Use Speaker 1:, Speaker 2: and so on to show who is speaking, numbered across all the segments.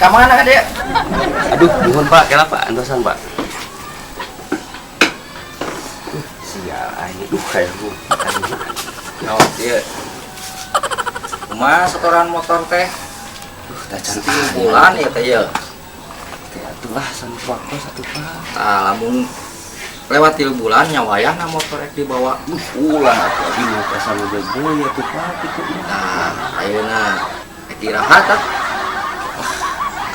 Speaker 1: Ka mana ka dieu?
Speaker 2: Aduh, nuhun, Pak, kela, Pak, antosan, Pak. Sial aing, duh kayak gua.
Speaker 1: Oh, ieu. Kumaha setoran motor teh?
Speaker 2: Duh, tacan
Speaker 1: 3 bulan ya teh ieu.
Speaker 2: Teh atuh lah sama waktu satu, Pak.
Speaker 1: Tah, lamun lewat 3 bulan nya wayahna motor rek dibawa.
Speaker 2: Duh, ulah atuh abi mah asa mobil deui atuh, Pak, kitu.
Speaker 1: Nah, ayeuna rek iraha tah?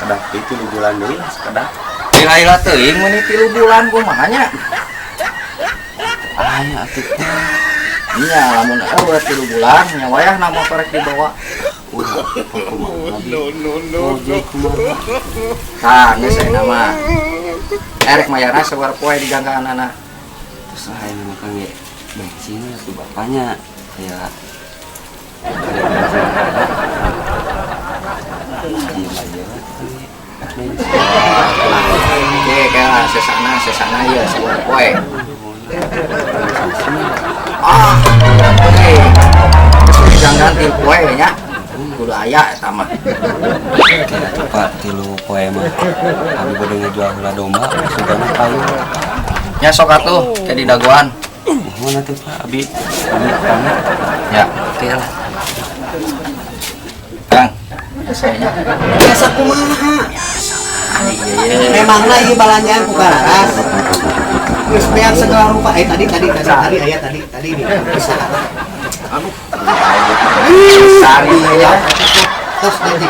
Speaker 2: Kedap deui 3 bulan deui lah sakedap.
Speaker 1: Lila-lila teuing meuni 3 bulan kumaha nya?
Speaker 2: Aya atuh, Pak.
Speaker 1: Iya, lamun euweuh 3 bulan nya wayahna motor rek dibawa.
Speaker 2: Ulah, kumaha abi? No, no, no. Kumaha?
Speaker 1: Tah, geus ayeuna mah. Erek mayarna sabaraha poe dijangkaanana?
Speaker 2: Terus aing mah kang ge bensin atuh bapaknya kayak kayak bensin. Diem aja lah kang ge. Bensin.
Speaker 1: Oke, kayak sesana sesana ieu sabaraha poe? Ah, oke. Geus dijangkaan 3 poe nya. Kudu aya eta mah.
Speaker 2: Kayak atuh, Pak, 3 poe mah. Abi bade ngajual heula domba, sugana payu.
Speaker 1: Nya sok atuh jadi dagoan.
Speaker 2: Mohon atuh, Pak, abi abi pamit.
Speaker 1: Ya,
Speaker 2: Oke lah.
Speaker 1: Kang. Saya nya.
Speaker 3: Biasa kumaha?
Speaker 1: Iya, iya.
Speaker 3: Memangna ieu balanjaan ku kararas. Geus beak segala rupa. Eh, tadi tadi tadi tadi aya tadi tadi ini bisa.
Speaker 1: Aduh. Sari ya.
Speaker 3: Terus nanti.